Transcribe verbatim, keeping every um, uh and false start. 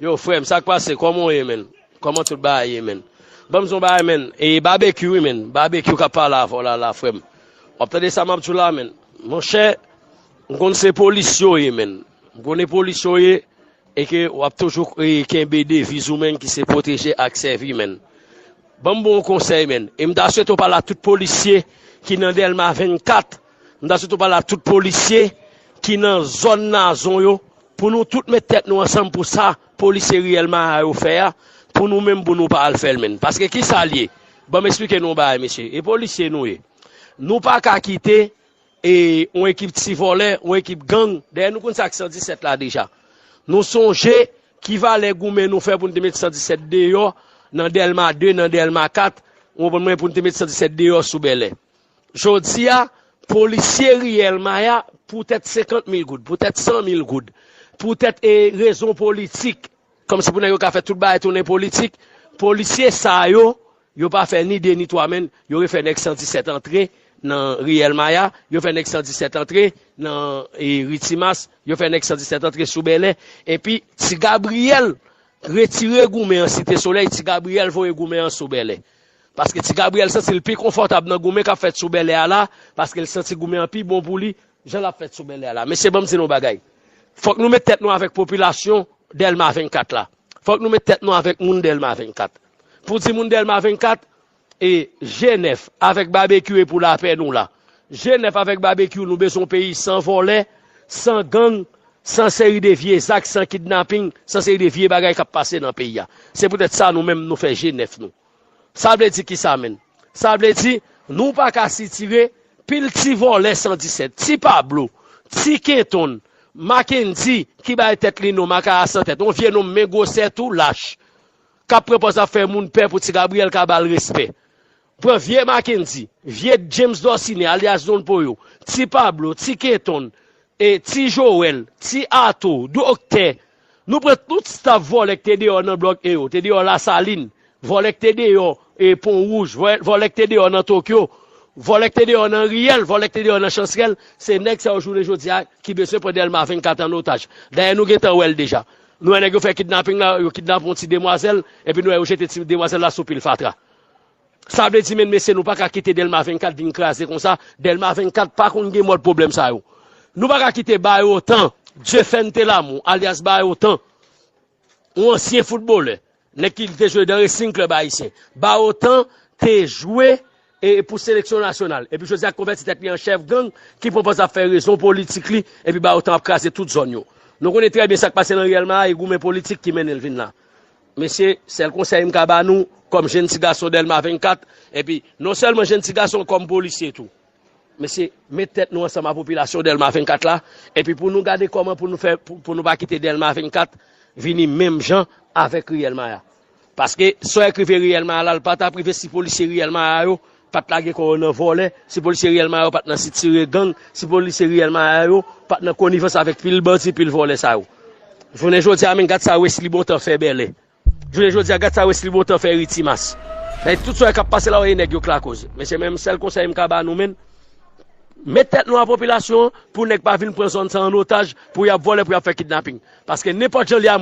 Yo, frè m, sa k pase? Kòman w ye, menn? Kòman tout bagay ye, menn? Ban m di w yon bagay, menn. E Babekyou, wi, menn. Babekyou k ap pale avè w la, la, frè m. W ap tande sa m ap di w la, menn. Monchè, m konn se polis yo ye, menn. M konnen polis yo ye, e ke w ap toujou, e, kenbe deviz ou, menn, ki se pwoteje ak sèvi, menn. Ban m ba w yon konsèy, menn. E m ta swete w pale a tout polisye ki nan Dèlma vennkat. M ta swete w pale a tout polisye ki nan zòn Nazon yo, pou nou tout met tèt nou ansanm pou sa polisye Riyèl Maya yo fè a, pou nou menm, pou nou pa al fè l, menn. Paske ki sa l ye? Ban m eksplike nou yon bagay, mesye. E polisye nou ye. Nou pa ka kite, e, yon ekip ti vòlè, yon ekip gang. Dayè, nou konn sa k san disèt la deja. Nou sonje ki valè goumen nou fè pou n te met san disèt deyò nan Dèlma de, nan Dèlma kat, ou konprann mwen, pou n te met san disèt deyò sou Bèlè. Jodi a, polisye Riyèl Maya, poutèt senkant mil goud, poutèt san mil goud, poutèt, e, rezon politik, kòmsi pou nèg yo ka fè tout bagay tounen politik, polisye sa yo, yo pa fè ni de ni twa, menn, yo refè nèg san disèt antre nan Riyèl Maya, yo fè nèg san disèt antre nan, e, Ritimas, yo fè nèg san disèt antre sou Bèlè, epi Ti Gabriyèl retire goumen an Site Solèy, Ti Gabriyèl voye goumen an sou Bèlè. Paske Ti Gabriyèl santi l pi konfòtab nan goumen k ap fèt sou Bèlè a la, paske l santi goumen an pi bon pou li, jan l ap fèt sou Bèlè a la. Mesye, ban m di nou yon bagay. Fòk nou met tèt nou avèk popilasyon Dèlma vennkat la. Fòk nou met tèt nou avèk moun Dèlma vennkat. Pou di moun Dèlma vennkat, e, G nèf avèk Babekyou e pou lapè nou la. G nèf avèk Babekyou, nou bezwen yon peyi san vòlè, san gang, san seri de vye zak, san kidnaping, san seri de vye bagay k ap pase nan peyi a. Se poutèt sa nou menm nou fè G nèf nou. Sa vle di ki sa, menn? Sa vle di, nou pa ka sitire pil ti vòlè san disèt, ti Pablo, ti Kenton, Mackendy ki bay tèt li non, Makaya san tèt, yon vye nonm men gwosè tou lach, k ap pran pòz ap fè moun pè pou Ti Gabriyèl ka ba l respè. Pran vye Mackendy, vye James Dorcine, alyas Don Poyo, ti Pablo, ti Kenton, e, ti Joel, ti Ato, doktè. Nou pran tout staf vòlè k te deyò nan blòk E yo, te deyò Lasalin, vòlè k te deyò, e, Pon Wouj, vòlè, vòlè k te deyò nan Tokyo, vòlè k te deyò nan Riyèl, vòlè k te deyò nan Chansrèl, se nèg sa yo jounen jodi a ki bezwen pran Dèlma vennkat an otaj. Dayè, nou gentan wè l deja. Nou wè nèg yo fè kidnaping la, yo kidnape yon ti demwazèl, epi nou wè yo jete ti demwazèl la sou pil fatra. Sa vle di, menn mesye, nou pa ka kite Dèlma vennkat vin kraze konsa. Dèlma vennkat pa konn gen mòd pwoblèm sa yo. Nou pa ka kite Bayotan, Dieuphène Telamou, alyas Bayotan, yon ansyen foutbolè, nèg ki te jwe nan Racing Club Ayisyen. Bayotan te jwe, e, pou seleksyon nasyonal. Epi jodi a konvèti tèt li an chèf gang ki pran pòz ap fè rezon politik li, epi Bayotan ap kraze tout zòn yo. Nou konnen trè byen sa k pase nan Riyèl Maya, e goumen politik ki mennen l vin la. Mesye, sèl konsèy m ka ba nou, kòm jenn ti gason Dèlma vennkat, epi non sèlman jenn ti gason, kòm polisye tou. Mesye, met tèt nou ansanm a popilasyon Dèlma vennkat la, epi pou nou gade kòman pou nou fè, pou, pou nou pa kite Dèlma vennkat vini menm jan avèk Riyèl Maya. Paske sa w wè k rive Riyèl Maya la, l pa t ap rive si polisye Riyèl Maya yo pa t lage kò yo nan vòlè, si polisye Riyèl Maya yo pa t nan sitire gang, si polisye Riyèl Maya yo pa t nan konivans avèk pil bandi, pil vòlè sa yo. Jounen jodi a, menm gad sa Wesley Bontan fè Bèlè. Jounen jodi a, gad sa Wesley Bontan fè Ritimas. Sa vle di tout sa k ap pase la yo, e nèg yo k lakoz. Mesye, menm sèl konsèy m ka ba nou, menn, met tèt nou a popilasyon an pou nèg pa vin pran zòn sa an otaj, pou y ap vòlè, pou y ap fè kidnaping. Paske nenpòt jan li a,